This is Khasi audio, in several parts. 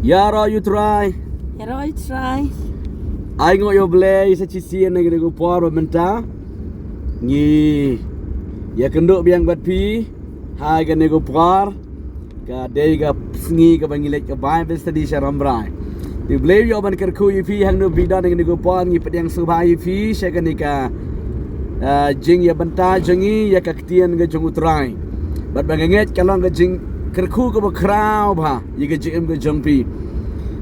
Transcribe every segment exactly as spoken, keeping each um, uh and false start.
Ïaroh ïa U Trai. Ïaroh ïa U Trai. Ai nguh ïa U Blei sa shisien ha kane ka por ba mynta ngi ïakynduh biang bad phi ha kane ka por. Ka dei ka sngi kaba ngi leit ka Bible study sha Rambrai. Te U Blei u ïoh ban kyrkhu ïa phi hangno phi don ha kane ka por, ngi pdiang sngewbha ïa phi sha kane ka, ah, jingïabynta jong ngi ïa ka ktien ka jong U Trai. Bad ba nga ngeit ka long ka jingkyrkhu kaba khraw bha ïa ka jingim ka jong phi.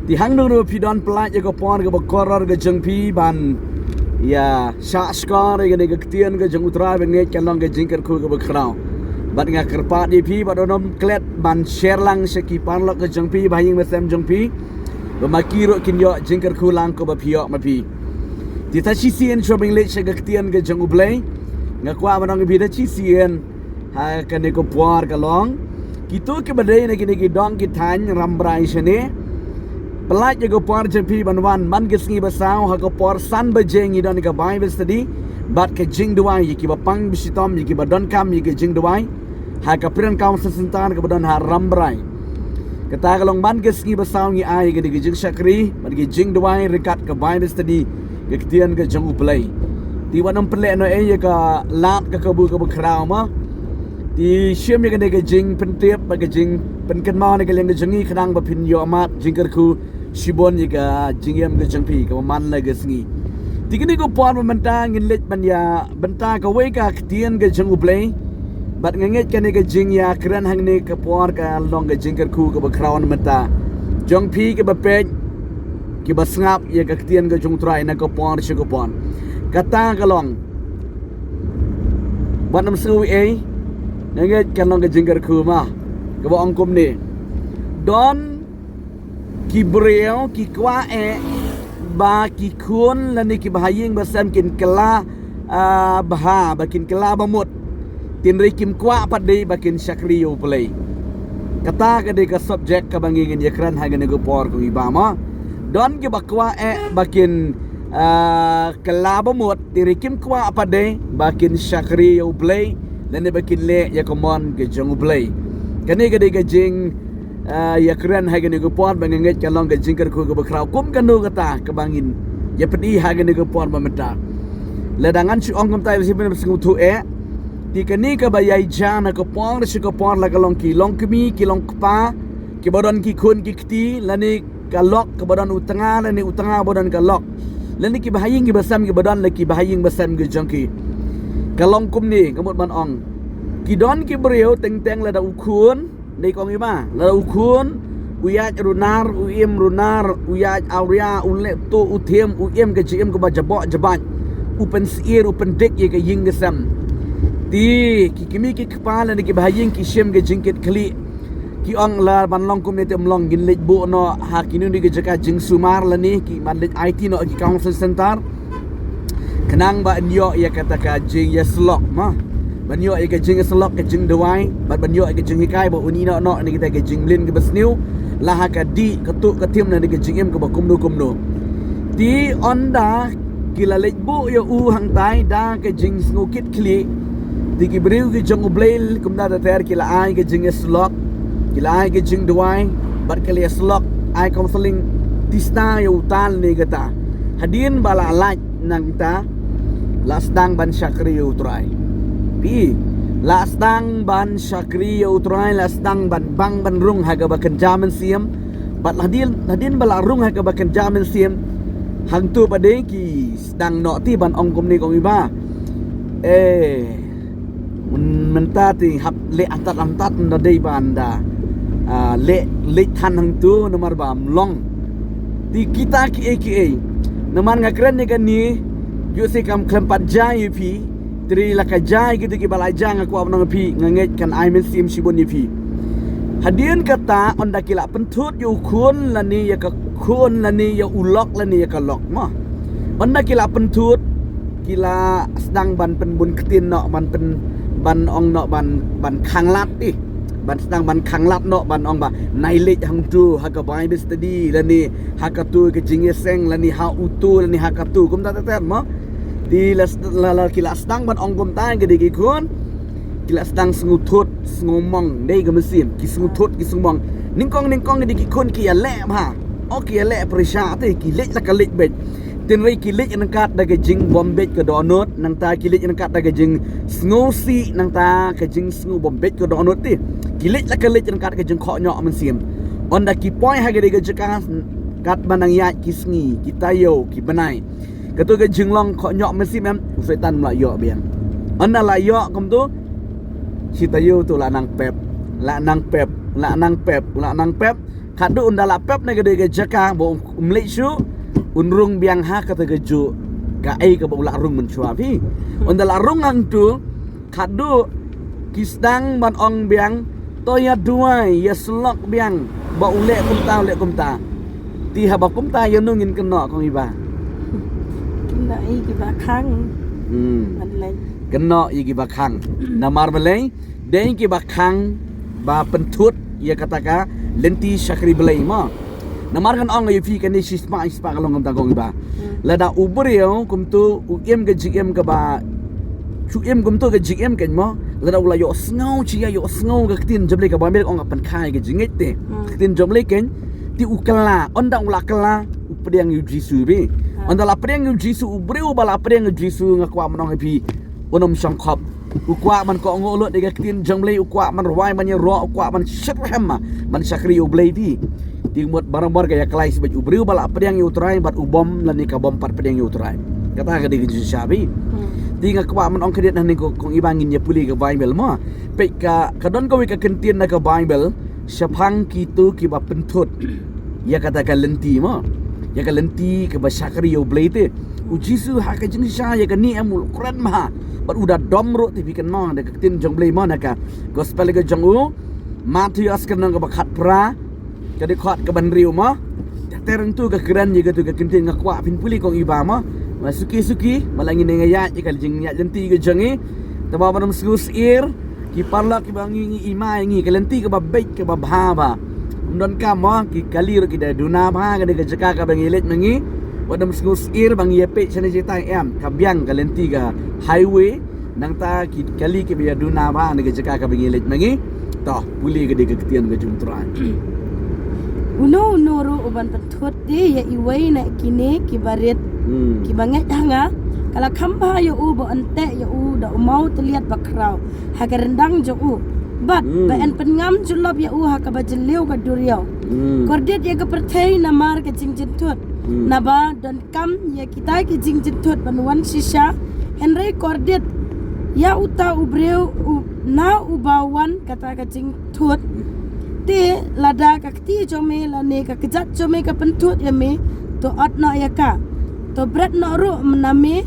Te hangno ruh phi don, pyllait ïa ka por kaba kordor ka jong phi ban ïa shah shkor ïa kane ka ktien ka jong U Trai, ba nga ngeit ka long ka jingkyrkhu kaba khraw. Bad nga kyrpad ïa phi bad ym klet ban share lang sha ki paralok ka jong phi, ba ha ïing ba sem jong phi, ba ma ki ruh kin ïoh jingkyrkhu lang kaba phi ïoh ma phi. Te sa shisien shuwa ba ngi leit sha ka ktien ka jong U Blei, nga kwah ban ong ïa phi sa shisien ha kane ka por ka long, kito kiba dei na kine ki dong ki thaiñ Rambrai shane, pyllait ïa ka por jong phi ban wan man ka sngi ba saw ha ka por san baje, ngi don ka Bible study bad ka jingduwai ïa kiba pang ba shitom, ïa kiba donkam ïa ka jingduwai ha ka Print Council Center kaba don ha Rambrai. Kata ka long man ka sngi ba saw ngi ai ka dei ka jingshakri bad ka jingduwai ryngkat ka Bible study, ka ktien ka jong U Blei. Te wat nym pynlehnohei ïa ka lad ka kabu kaba khraw ma. Te shim ïa kane ka jingpyntip bad ka jingpynkynmaw na ka liang ka jong ngi khnang ba phin ïoh mad jingkyrkhu shibun ïa ka jingim ka jong phi kaba man la ka sngi. Te kane ka por ba mynta ngin leit ban ïabynta kawei ka ktien ka jong U Blei. Bad nga ngeit kane ka jingïakren hangne ka por ka long ka jingkyrkhu kaba khraw na mynta jong phi kiba peit, kiba sngap ïa ka ktien ka jong U Trai na ka por sha ka por. Kata ka long, wat nym sngew ei, nga ngeit ka long ka jingkyrkhu ma, kaba ong kumne: Don ki briew ki kwah eh ba ki khun lane kiba ha ïing ba sem kin kylla, ah, bha, ba kin kylla bamut, hynrei kim kwah pat de ba kin shakri ïa U Blei. Kata ka dei ka subject kaba ngi ngin ïakren ha kane ka por kong i ba ma. Don kiba kwah eh ba kin, ah, kylla bamut, hynrei kim kwah pat de ba kin shakri ïa U Blei lane ba kin leh ïa ka mon ka jong U Blei. Kane ka dei ka jing, ah, ïakren ha kane ka por ba nga ngeit ka long ka jingkyrkhu kaba khraw kum kano kata kaba ngin ïapeit ha kane ka por ba mynta. Lada ngan shu ong kumta, ïa shisien ba sngewthuh eh, te kane kaba ïai jia na ka por sha ka por la ka long ki longkmie, ki longkpa, kiba don ki khun ki kti, lane ka lok kaba don u tnga, lane u tnga ba don ka lok, lane kiba ha ïing kiba sem kiba don la kiba ha ïing ba sem ki jong ki. Ka long kumne, ka mut ban ong, ki don ki briew teng teng lada u khun, dei kong i ba, lada u khun u ïaid runar, u im runar, u ïaid awria, u leh tuh u thiem, u im ka jingim kaba jaboh jabait, u pynsyier, u pyndik ïa ka ïing ka sem. Te ki kmie ki kpa lane kiba ha ïing ki shim ka jingkitkhlieh, ki ong la ban long kumne te ym long, ngin leit buh noh ha kino kino ki jaka jingsumar lane ki ban leit aiti noh ki council center, khnang ba yn ïoh ïa kata ka jingïasyllok ma, ban ïoh ïa ka jingïasyllok, ka jingduwai, bad ban ïoh ïa ka jinghikai ba un ïehnoh noh na kita ki jingmlien kiba sniew, la ha ka dih ka tuh ka thiem lane ka jingim kaba kumno kumno. Te ynda ki la leit buh ïa u hangtai da ka jingsngewkitkhlieh, te ki briew ki jong U Blei kumta ter ter ki la ai ka jingïasyllok, ki la ai ka jingduwai, bad ki la ïasyllok, ai counselling, tista ïa uta lane kata. Hadien ba la lait nangta, la sdang ban shakri ïa U Trai. Phi, la sdang ban shakri ïa U Trai, la sdang ban bang ban rung ha kaba kynja mynsiem. Bad hadien, hadien ba la rung ha kaba kynja mynsiem, hangto pat de ki sdang noh te ban ong kumne kong i ba, eh, myn-, mynta te hap leh hatat hatat, ynda dei ban da, ah, leh leit than hangto namar ba ym long. Te kita kiei kiei, namar nga kren ïa kane, ïoh se kam khlem pat jia ïa phi, hynrei la ka jia ïa kito kiba la jia, nga kwah ban ong ïa phi, nga ngeit kan ai mynsiem shibun ïa phi. Hadien kata ynda ki la pynthut ïa u khun lane ïa ka khun lane ïa u lok lane ïa ka lok ma, ynda ki la pynthut, ki la sdang ban pynbun ktien noh, ban pyn, ban ong noh, ban, ban khanglad, eh, ban sdang ban khanglad noh, ban ong ba nai leit hangto ha ka Bible study lane ha kato ka jingïaseng lane ha uto lane ha kato, kumta ter ter ma. Te la, la, la ki la sdang ban ong kumta, ka dei ki khun ki la sdang sngewthut sngewmong, dei ka mynsiem, ki sngewthut ki sngewmong. Nyngkong nyngkong ki dei ki khun ki ïaleh bha. O ki ïaleh pyrshah te ki leit la ka leit beit. Tynrai ki leit ryngkat da ka jingbym beit ka dohnud, nangta ki leit ryngkat da ka jingsngewsih, nangta ka jingsngew bym beit ka dohnud te. Ki leit la ka leit ryngkat ka jingkhohñioh mynsiem. Ynda ki poi ha ka dei ka jaka katba nang ïaid ki sngi, ki taïew, ki bnai. Kato ka jinglong khohñioh mynsiem em, u Soitan u la ïoh biang. Ynda la ïoh kumto, shi taïew to la nang pep, la nang pep, la nang pep, la nang pep. Khadduh ynda la pep na ka dei ka jaka ba um leit shuh, un rung biang ha kata kajuh kaei kaba u la rung mynshuwa phi. Ynda la rung hangto, khadduh ki sdang ban ong biang, to ïa duwai, ïa syllok biang ba u leh kumta, u leh kumta. Te haba kumta ïa no ngin kynnoh kong Iba? Kynnoh ïa kiba khang. Hmm. Ban leh. Kynnoh ïa kiba khang. Namar balei? Dei kiba khang ba pynthut ïa kata ka lynti shakri Blei mo. Namar ngan ong ïa phi kane shispah shispah ka long kumta kong Iba. Lada u briew kumto u im ka jingim kaba, shu im kumto ka jingim keiñ mo. Lada u la ïohsngew, shi ïa ïohsngew ka ktien jong Blei, ka Baibl ka ong ka pynkha ïa ka jingngeit te. Ka ktien jong Blei keiñ, te u kylla, ynda u la kylla, u pdiang ïa u Jisu phi. Ynda la pdiang ïa u Jisu, u briew ba la pdiang ïa u Jisu, nga kwah ban ong ïa phi, un ym shongkhop. U kwah ban kohnguh lut ïa ka ktien jong Blei, u kwah ban rwai ban ïaroh, u kwah ban shitrhem ma, ban shakri ïa u Blei te. Te mut barabor ka ïa khlaiñ sbeit u briew ba la pdiang ïa u Trai bad u bym lane ka bym pat pdiang ïa u Trai. Kata ka dei ka jingshisha phi. Te nga kwah ban ong khyndiat hangne kong Iba, ngin ïa pule ka Baibl mo. Peit ka, ka don kawei ka ktien na ka Baibl shaphang kito kiba pynthut ïa kata ka lynti mo. Ïa ka lynti kaba shakri ïa u Blei te. U Jisu ha ka jingshisha ïa kane em u kren bha. Bad u da dom ruh te phi kynmaw da ka ktien jong Blei mo na ka Gospel ka jong u Mathaios ka lynnong kaba khatphra, ka dkhot kaba hynriew mo. Te hangto ka kren ïa kato ka ktien, nga kwah phin pule kong Iba mo. Ba suki suki, ba la ngin ïa ïaid ïa ka jingïaid lynti ka jong ngi. Te ba ym sngewsyier, ki paralok kiba ngi, ngi ïma ïa ngi, ka lynti kaba beit kaba bha bha. Ym donkam mo, ki kali ruh ki da duna bha, ka dei ka jaka kaba ngi leit ma ngi. Wat ym sngewsyier ba ngi ïa peit shane shatai em, ka biang ka lynti ka highway, nangta ki kali kiba ïa duna bha na ka jaka kaba ngi leit ma ngi. To, pule ka dei ka ktien ka jong u Trai. Uno uno ruh uban pynthut te ïa iwei na kine kiba rit, kiba ngeit ha nga, ka la kham bha ïa u ba un teh ïa u da u mawtylliat bakhraw ha ka ryndang jong u. Bad ba yn pynngam jyllop ïa u ha kaba jylliew ka duriaw. Kordit ïa ka pyrthei namar ka jingjynthut. Naba donkam ïa kita ki jingjynthut ban wan shisha, hynrei kordit ïa uta u briew u, na uba wan kata ka jingthut. Te lada ka kti jong me lane ka kjat jong me ka pynthut ïa me, to ot noh ïa ka. To bret noh ruh na me.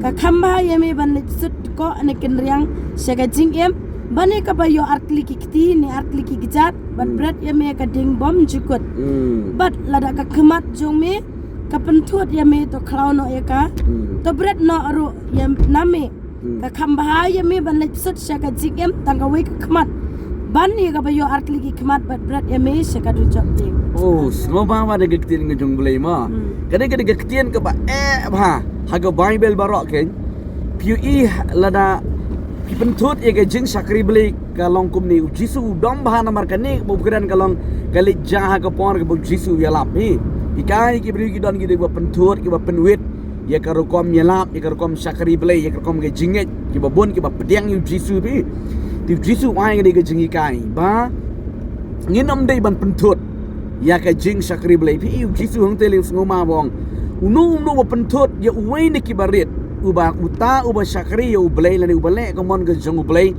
Ka kham bha ïa me ban leit sut koh ne kynriang sha ka jingim ban ïa kaba ïoh artylli ki kti ne artylli ki kjat, bad bret ïa me ka ding bymjukut. Bad lada ka khmat jong me ka pynthut ïa me, to khlaw noh ïa ka. To bret noh ruh ïa na me. Ka kham bha ïa me ban leit sut sha ka jingim tang kawei ka khmat ban ïa kaba ïoh artylli ki khmat, bad bret ïa me sha ka dujok te. Oh, sngewbha bha da ka ktien ka jong Blei mo. Ka dei ka dei ka ktien kaba eh bha ha ka Baibl baroh keiñ. Phi ïohi lada phi pynthut ïa ka jingshakri Blei ka long kumne, u Jisu u dom bha namar kane kaba u kren ka long ka leit ja ha ka por kaba u Jisu u ïalap hi. Hikai ki briew ki don ki dei kiba pynthut, kiba pynwit ïa ka rukom ïalap, ïa ka rukom shakri Blei, ïa ka rukom ka jingngeit, kiba bun kiba pdiang ïa u Jisu phi. Te u Jisu u ai ka dei ka jinghikai ba ngin ym dei ban pynthut ïa ka jingshakri Blei phi. U Jisu hangta u la sngewma ba ong, uno uno uba pynthut ïa uwei na kiba rit, uba uta uba shakri ïa u Blei lane uba leh ka mon ka jong u Blei,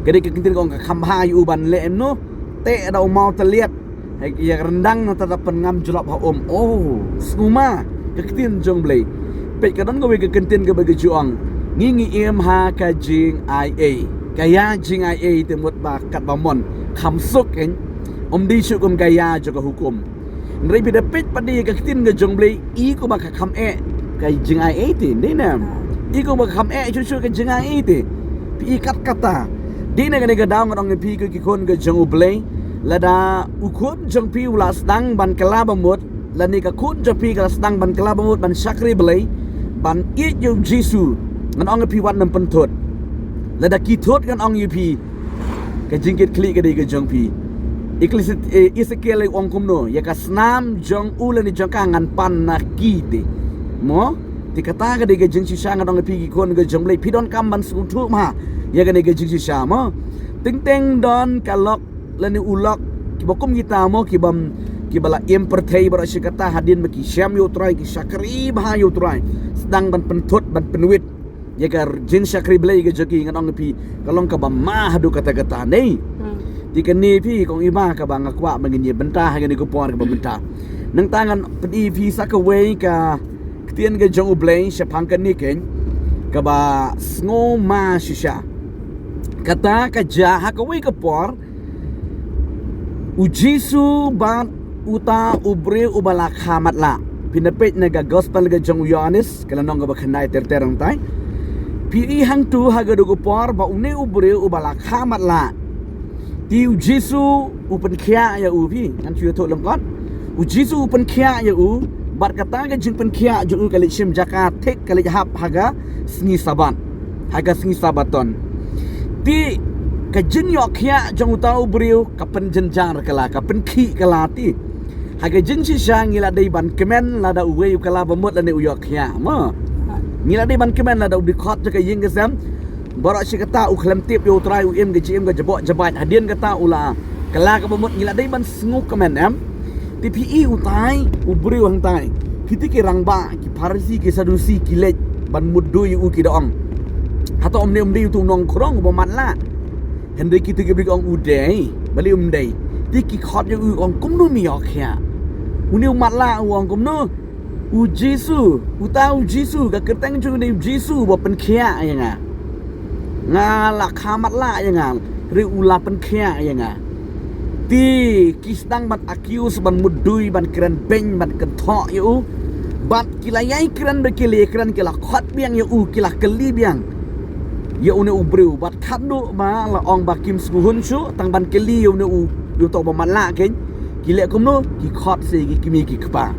ka dei ka ktien ka ong ka kham bha ïa u ban leh kumno? Teh da u mawtylliat ha ïa ka ryndang, nangta da pynngam jyllop ha um. Oh, sngewma ka ktien jong Blei. Peit ka don kawei ka ktien kaba ka ju ong, ngi ngi im ha ka jingaiei. Ka ïa jingaiei te mut ba katba mon kham suk keiñ. Ym dei shuh kum ka ïa jong ka hukum. Hynrei phi da peit pat de ka ktien ka jong Blei, i kumba ka kham eh ka jingaiei te, dei ne? I kumba ka kham eh shuh shuh ka jingaiei te. Phi i kat kata. Dei na kane ka daw ngan ong ïa phi ko ki khun ka jong u Blei, lada u khun jong phi u la sdang ban kylla bamut, lane ka khun jong phi ka la sdang ban kylla bamut ban shakri Blei, ban ïeit ïa u Jisu, ngan ong ïa phi wat nym pynthut. Lada ki thut ngan ong ïa phi, ka jingkitkhlieh ka dei ka jong phi. Ezekiel u ong kumno, ïa ka snam jong u lane jong ka ngan pan na ki te. Mo, te kata ka dei ka jingshisha ngan ong ïa phi ki khun ka jong U Blei, phi donkam ban sngewthuh ma ïa kane ka jingshisha mo. Teng teng don ka lok lane u lok kiba kum kita mo, kiba, kiba la im pyrthei baroh shi katta hadien ba ki shem ïa U Trai, ki shakri bha ïa U Trai, sdang ban pynthut ban pynwit ïa ka jingshakri Blei ka jong ki, ngan ong ïa phi ka long kaba ma haduh katta katta ne. Te kane phi kong Eva kaba nga kwah ba ngin ïa bynta ha kane ka por kaba mynta. Nangta ngan pyni ïa phi sa kawei ka ktien ka jong U Blei shaphang kane keiñ kaba sngewma shisha. Kata ka jia ha kawei ka por, U Jisu bad uta u briew uba la kha matlah. Phi na peit na ka gospel ka jong u Ïoannis, ka lynnong kaba khyndai ter ter nangtai. Phi i hangtu ha ka dei ka por ba une u briew uba la kha matlah, te U Jisu u pynkhiah ïa u, phi ngan shu ïathuh lyngkot. U Jisu u pynkhiah ïa u, bad kata ka jingpynkhiah jong u ka leit shim jaka thik, ka leit hap ha ka sngi Sabbath. Ha ka sngi Sabbaton. Te ka jingïoh khiah jong uta u briew ka pynjynjar ka la, ka pynkhih ka la te. Ha ka jingshisha ngi la dei ban kmen lada uwei u kylla ba mut lane u ïoh khiah mo. Ngi la dei ban kmen lada u dkhot jong ka ïing ka sem, baroh shi katta u khlem tip ïa U Trai, u im ka jingim ka jabok jabait. Hadien kata u la kylla kaba mut, ngi la dei ban sngewkmen em. Te phi i utai u briew hangtai, kiti ki rangbah, ki Pharisi, ki Sadusi ki leit ban mutdur ïa u, ki da ong, hato um dei, um dei utu u nongkhrong uba matlah? Hynrei kiti ki briew ki ong u dei, balei um dei. Te ki khot ïa u, ong kumno me ïoh khiah? Une u matlah u ong kumno? U Jisu, uta u Jisu, ka kyrteng jong u dei u Jisu uba pynkhiah ïa nga. Nga la kha matlah ïa nga, hynrei u la pynkhiah ïa nga. Te ki sdang ban accuse, ban mutdur, ban kren beiñ, ban kynthoh ïa u. Bad ki la ïai kren ba ki la kren, ki la khot biang ïa u, ki la kylli biang ïa une u briew. Bad khatduh ba la ong ba kim sngewhun shuh tang ban kylli ïa une u, ïa uta uba matlah keiñ. Ki leh kumno? Ki khot sa ïa ki kmie ki kpa.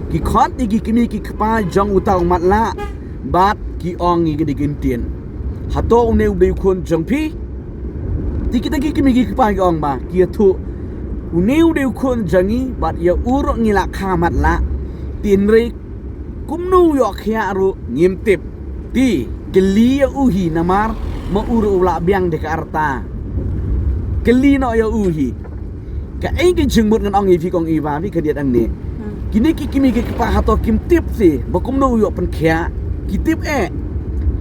Ki khot ïa ki kmie ki kpa jong uta u matlah, bad ki ong ïa kine ki ktien, hato une u dei u khun jong phi? Te kita ki kmie ki kpa ki ong ba, ki ïathuh, une u dei u khun jong ngi, bad ïa u ruh ngi la kha matlah. Te hynrei kumno u ïoh khiah ruh ngim tip. Te kylli ïa u hi, namar ma u ruh u la biang da ka rta. Kylli noh ïa u hi. Kaei ka jingmut ngan ong ïa phi kong Eva, phi khyndiat hangne. Kine ki kmie ki kpa hato kim tip te ba kumno u ïoh pynkhiah? Ki tip eh.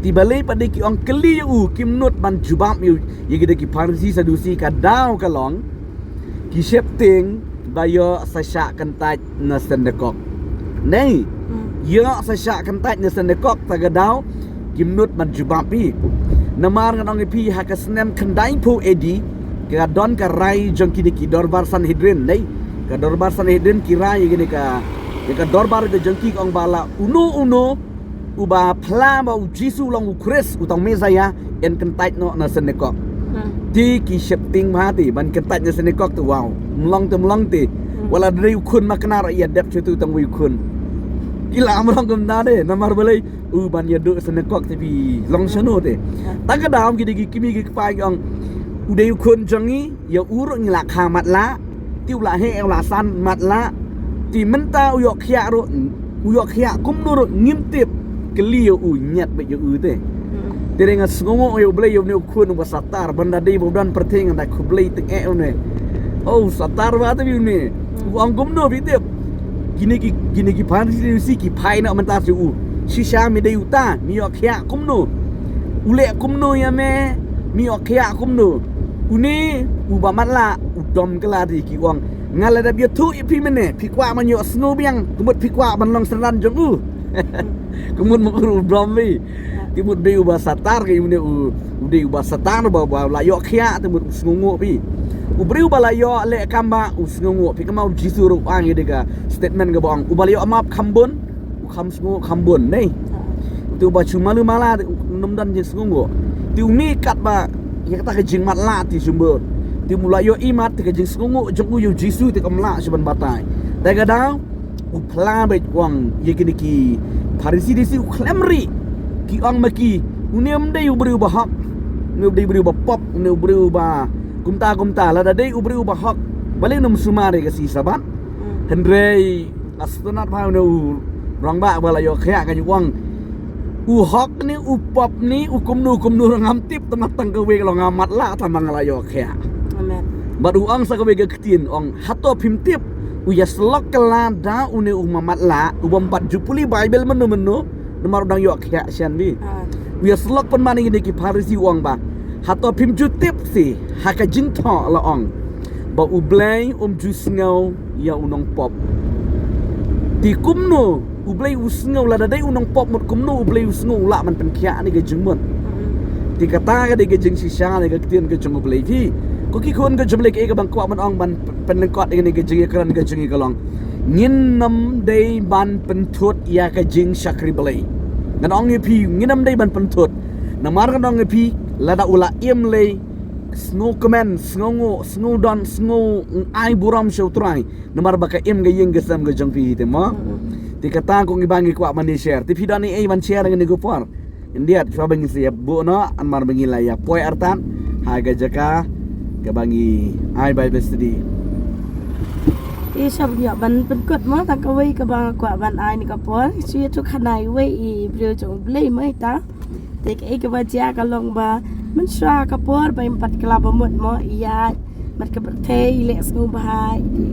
Te balei pat de ki ong kylli ïa u, kim nud ban jubab ïa u, ïa kita ki Pharisi Sadusi? Ka daw ka long ki sheptieng ba ïoh sa shah kyntait na synagog. Nei, ïoh sa shah kyntait na synagog, ta ka daw kim nud ban jubab phi. Namar ngan ong ïa phi, ha ka snem khyndaiphew A D ka don ka rai jong kine ki dorbar Sanhedrin, nei. Ka dorbar Sanhedrin ki rai ïa kine ka, ïa ka dorbar ka jong ki, ka ong ba la uno uno uba phla ba u Jisu u long u Khrist, uta u Messaïah, yn kyntait noh na synagog. Te ki sheptieng bha te ban kyntait na synagog te, wow. Ym long te, ym long te. Wat la dei u khun makna ruh ïa dep shuh te tang wei u khun. Ki la ym long kumta de, namar balei? U ban ïa duh synagog te phi long shano te. Ta ka daw kine ki kmie ki kpa ki ong, u dei u khun jong ngi, ïa u ruh ngi la kha matlah. Te u la heh, u la san matlah. Te mynta u ïoh khiah ruh, u ïoh khiah kumno ruh ngim tip. Kylli ïa u, ñiad beit ïa u te. Te dei nga sngewnguh ïa U Blei ïa une u khun uba satar, ban da dei ba u don pyrthei ngan da khublei teng eh ïa une. Oh, satar bha te phi une. U ong kumno phi tip? Kine ki, kine ki Pharisi ki phai noh mynta sha u. Shisha me dei uta, me ïoh khiah kumno? U leh kumno ïa me, me ïoh khiah kumno? Une uba matlah u dom kylla te, ki ong, nga la dep ïathuh ïa phi mynne, phi kwah ban ïohsngew biang, ka mut phi kwah ban long synran jong u. Ka mut ma u ruh u dom phi. Te mut dei uba satar ka, une u, u dei uba satar ba, ba la ïoh khiah, te mut u sngewnguh phi. U briew ba la ïoh leh kam bha u sngewnguh phi, kama u Jisu ruh u ai ïa ka statement kaba ong, uba la ïoh map kham bun, u kham sngewnguh kham bun, nei. Te uba shu malu mala te u nym don jingsngewnguh. Te une katba ïa kata ka jingmatlah te shu bun. Te u la ïoh imat te ka jingsngewnguh jong u ïa u Jisu te kam lah shuh ban batai. Te ka daw u phla beit, u ong ïa kine ki Pharisi, Sadusi u khlem rieh. Ki ong ma ki, une um dei u briew ba hok, une um dei u briew ba pop, une u briew ba Kumta kumta, lada dei u briew uba hok, balei nym sumar ïa ka sngi Sabbath? Hynrei, a sngewtynnat bha une u rangbah ba la ïoh khiah, ka ong, u hok ne u pop ne u kumno kumno ruh ngam tip, tang tang kawei ka long nga matlah tang ba nga la ïoh khiah. Amen. Bad u ong sa kawei ka ktien, ong, hato phim tip, u ïasyllok kylla da une u mamatlah, u bym pat ju pule Baibl mynno mynno, namar u dang ïoh khiah shen bi. Ah. U ïasyllok pynban ïa kine ki Pharisi, u ong ba, hato phim ju tip seh ha ka jingthoh la ong ba U Blei um ju sngew ïa u nongpop. Te kumno U Blei u sngew, lada dei u nongpop mut kumno U Blei u sngew u lah ban pynkhiah ïa kane ka jingmut. Te kata ka dei ka jingshisha ne ka ktien ka jong U Blei. Te ko ki khun ka jong U Blei, kaei kaba nga kwah ban ong ban pynlyngkot ïa kane ka jingïakren ka jong ngi ka long, ngin nym dei ban pynthut ïa ka jingshakri Blei. Ngan ong ïa phi, ngin nym dei ban pynthut. Namar ngan ong ïa phi, lada u la im lei, sngewkmen, sngewnguh, sngewdon, sngew ai burom sha U Trai. Namar ba ka im ka ïing ka sem ka jong phi te mo. Te kata ko ngi ba ngi kwah ban ïa share. Te phi don ei ei ban share ha kane ka por? Khyndiat, shuwa ba ngin sa ïa buh noh, namar ba ngi la ïa poi artat ha ka jaka kaba ngi ai Bible study. Te shuwa ba ngi ïoh ban pynkut mo, tang kawei kaba nga kwah ban ai ha kane ka por, shu ïathuhkhana ïa uwei i briew jong U Blei mo ita. Te kaei kaba jia ka long ba mynshuwa ka por ba im pat kylla ba mut mo, ïa, bad ka pyrthei i leh sngewbha, i,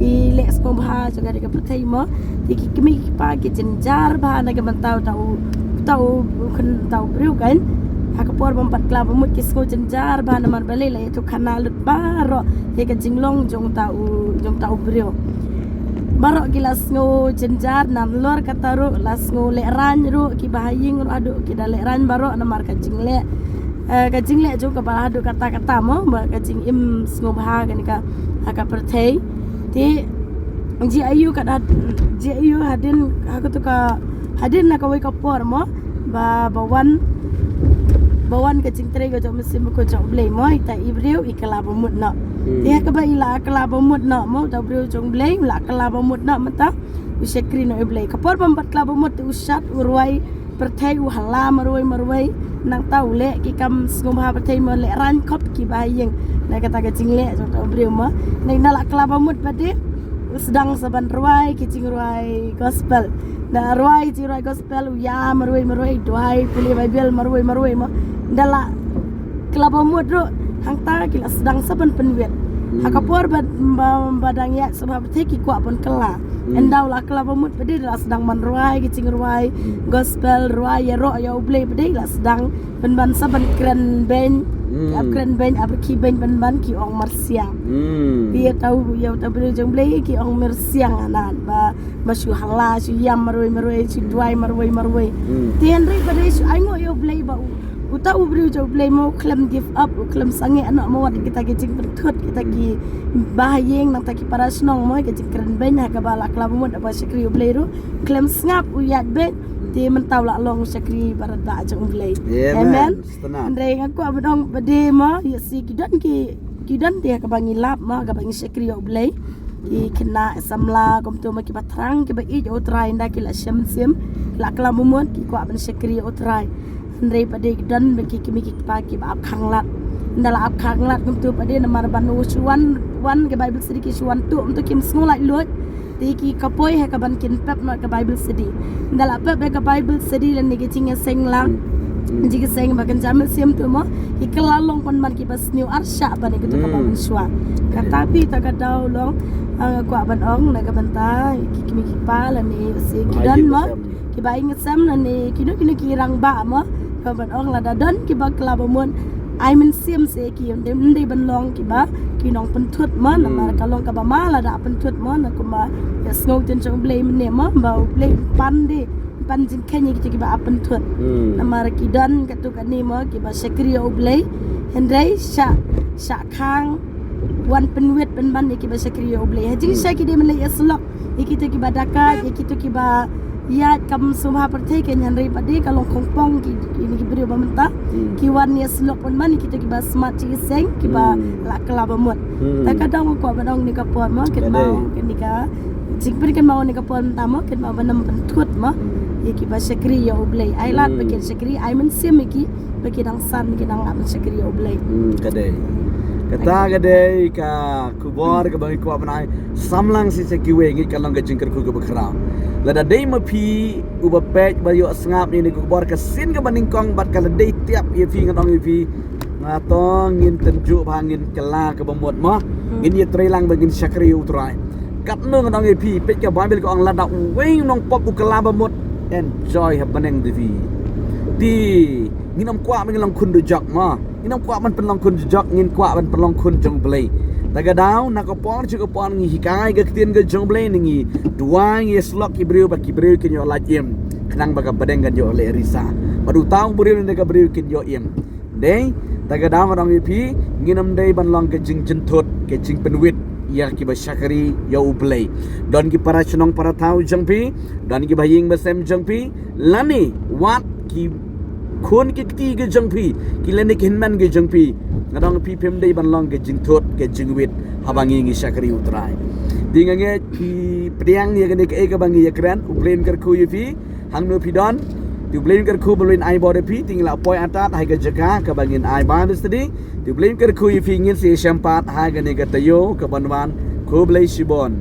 i leh sngewbha jong ka dei ka pyrthei mo. Te ki kmie ki kpa ki jynjar bha na ka bynta uta u, uta u, u khun, uta u briew kan. Ha ka por ba im pat kylla ba mut ki sngew jynjar bha namar balei, la ïathuhkhana lut baroh ïa ka jinglong jong uta u, jong uta u briew. Baroh ki la sngew jynjar, nalor kata ruh la sngew lehraiñ ruh, kiba ha ïing ruh haduh ki da lehraiñ baroh namar ka jingleh, eh, ka jingleh jong ka ba haduh katta katta mo, ba ka jingim sngewbha kane ka, ha ka pyrthei. Te jia aiu ka da, jia aiu hadien ha kato ka, hadien na kawei ka por mo, ba, ba wan, ba wan ka jingtrei ka jong U Mynsiem Bakhuid jong U Blei mo, ita i briew i kylla ba mut noh. Hmm. Te ha kaba i la kylla ba mut noh mo, uta u briew jong U Blei, la kylla ba mut noh mynta, u shakri noh ïa U Blei. Ka por ba im pat kylla ba mut te u shad, u rwai pyrthei, u hala marwei marwei. Nangta u leh ki kam sngewbha pyrthei mo, lehraiñ khop kiba ha ïing. Na kata ka jingleh jong uta u briew mo. Nangta la kylla ba mut pat de, u sdang sa ban rwai ki jingrwai gospel. Na rwai jingrwai gospel, u ïa marwei marwei, duwai, pule Baibl marwei marwei mo. Ynda la kylla ba mut ruh, hangta ki la sdang sa ban pynwit. Hmm. Ha ka por ba, ba, ba dang ïaid sngewbha pyrthei ki kwah ban kylla. Hmm. Ynda u la kylla ba mut pat de la sdang ban rwai ki jingrwai, hmm, gospel, rwai ïaroh ïa U Blei pat de la sdang pynban sa ban kren beiñ, hmm, ap kren beiñ, ap rkhie beiñ pynban ki ong myrsiang. Hmm. Te ïa uta u, ïa uta u briew jong U Blei ki ong myrsiang anan ba, ba shu hala, shu ïam marwei marwei, shu duwai marwei marwei. Hmm. Te hynrei pat de shu ainguh ïa U Blei ba u, uta u briew jong U Blei mo u khlem give up, u khlem sangeh noh mo wat kita ki jingpynthut, kita ki, hmm, ba ha ïing nangta ki para shnong mo, ki jingkren beiñ ha kaba la kylla ba mut ba shakri U Blei ruh, khlem sngap, u ïaid beit. Te mynta u la long u shakri baroh da jong U Blei. Amen. Amen. Hynrei nga kwah ban ong pat de mo, ïa shi ki don ki, ki don te ha kaba ngi lap mo, kaba ngi shakri ïa U Blei. Ki khynnah samla kumto mo kiba thrang kiba ïeit ïa U Trai, ynda ki la shem mynsiem, ki la kylla ba mut, ki kwah ban shakri ïa U Trai. Hynrei pat de ki don ba ki kmie ki kpa kiba ap khanglad. Ynda la ap khanglad kumto pat de namar ba u shu wan, wan ka Bible study ki shu wan tuh, kumto kim sngew laitluid. Te ki ka poi ha kaban kin pep noh ka Bible study. Ynda la pep ïa ka Bible study lane ka jingïaseng lang, hmm, jingïaseng ba kynja mynsiem tuh mo, ki kylla long pynban kiba sniew arshah ban ïa kito kaba, hmm, mynshuwa. Kata phi ta ka daw long, ah, kwah ban ong na ka bynta ki kmie ki kpa lane shi ki don mo, kiba ïing sem lane kino kino ki rangbah mo, kwah ban ong lada don kiba kylla ba mut, ai mynsiem seh ki, ym dei, ym dei ban long kiba, ki nongpynthut mo, hmm, namar ka long kaba ma lada ap pynthut mo, na kumba ïasngew ktien jong U Blei mynne mo, ba U Blei pan de, pan jingkheiñ ïa kito kiba ap pynthut. Hmm. Namar ki don katto katne mo, kiba shakri ïa U Blei. Hynrei shah, shah khang wan pynwit pynban ïa kiba shakri ïa U Blei. Ha jingshisha, hmm, ki dei ban leit ïasyllok ïa kito kiba dakait, ïa kito kiba ïaid kam sngewbha pyrthei, hynrei pat de ka long khongpong ki, ki, ki briew ba mynta. Hmm. Ki wan ïasyllok pynban ïa kito kiba smat jingïaseng, kiba, hmm, la kylla ba mut. Hmm. Ta ka daw nga kwah ban ong ha kane ka por mo, kynmaw, kane ka jingpynkynmaw ha kane ka por mynta mo, kynmaw ban ym pynthut mo, hmm, ïa kiba shakri ïa U Blei. Ai lad, hmm, ba kin shakri, ai mynsiem ïa ki, ba ki dang san, ki dang lap ban shakri ïa U Blei. Hmm, ka dei. Kata ka dei ka khubor kaba ngi kwah ban ai samlang shisha kiwei, ngi ka long ka jingkyrkhu kaba khraw. Lada dei ma phi uba peit ba ïoh sngap ïa kane ka khubor, ka sien kaba nyngkong bad ka la dei tiap ïa phi, ngan ong ïa phi, nga to ngin tynjuh bha, ngin kylla kaba mut mo. Ngin ïatreilang ba ngin shakri ïa U Trai. Katno ngan ong ïa phi, peit ka Baibl ka ong lada uwei u nongpop u kylla ba mut, enjoy ha bneng da phi. Te ngin ym kwah ba ngin long khun dujok mo. Ngin ym kwah ban pynlong khun dujok, ngin kwah ban pynlong khun jong U Blei. Ta ka daw na ka por sha ka por ngi hikai ka ktien ka jong U Blei, ngi duwai, ngi ïasyllok ki briew ba ki briew kin ïoh lait im, khnang ba ka bneng kan ïoh leh risa, bad uta u briew ne ka briew kin ïoh im. Dei, ta ka daw ngan ong ïa phi, ngin ym dei ban long ka jingjynthut, ka jingpynwit ïa kiba shakri ïa U Blei. Don ki para shnong para thaw jong phi, don kiba ïing ba sem jong phi, lane wat ki khun ki kti ki jong phi, ki lane ki hynmen ki jong phi, ngan ong ïa phi, phim dei ban long ka jingthut, ka jingwit haba ngi, ngi shakri U Trai. Te nga ngeit phi pdiang ïa kane kaei kaba ngi ïakren. U Blei un kyrkhu ïa phi hangno phi don. Te U Blei un kyrkhu ba U Blei un ai bor ïa phi. Te ngi la poi atat ha ka jaka kaba ngin ai Bible study. Te U Blei un kyrkhu ïa phi, ngin sa ïashem pat ha kane ka taïew kaban wan. Khublei shibun.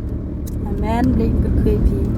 Amen. Blei un kyrkhu ïa phi.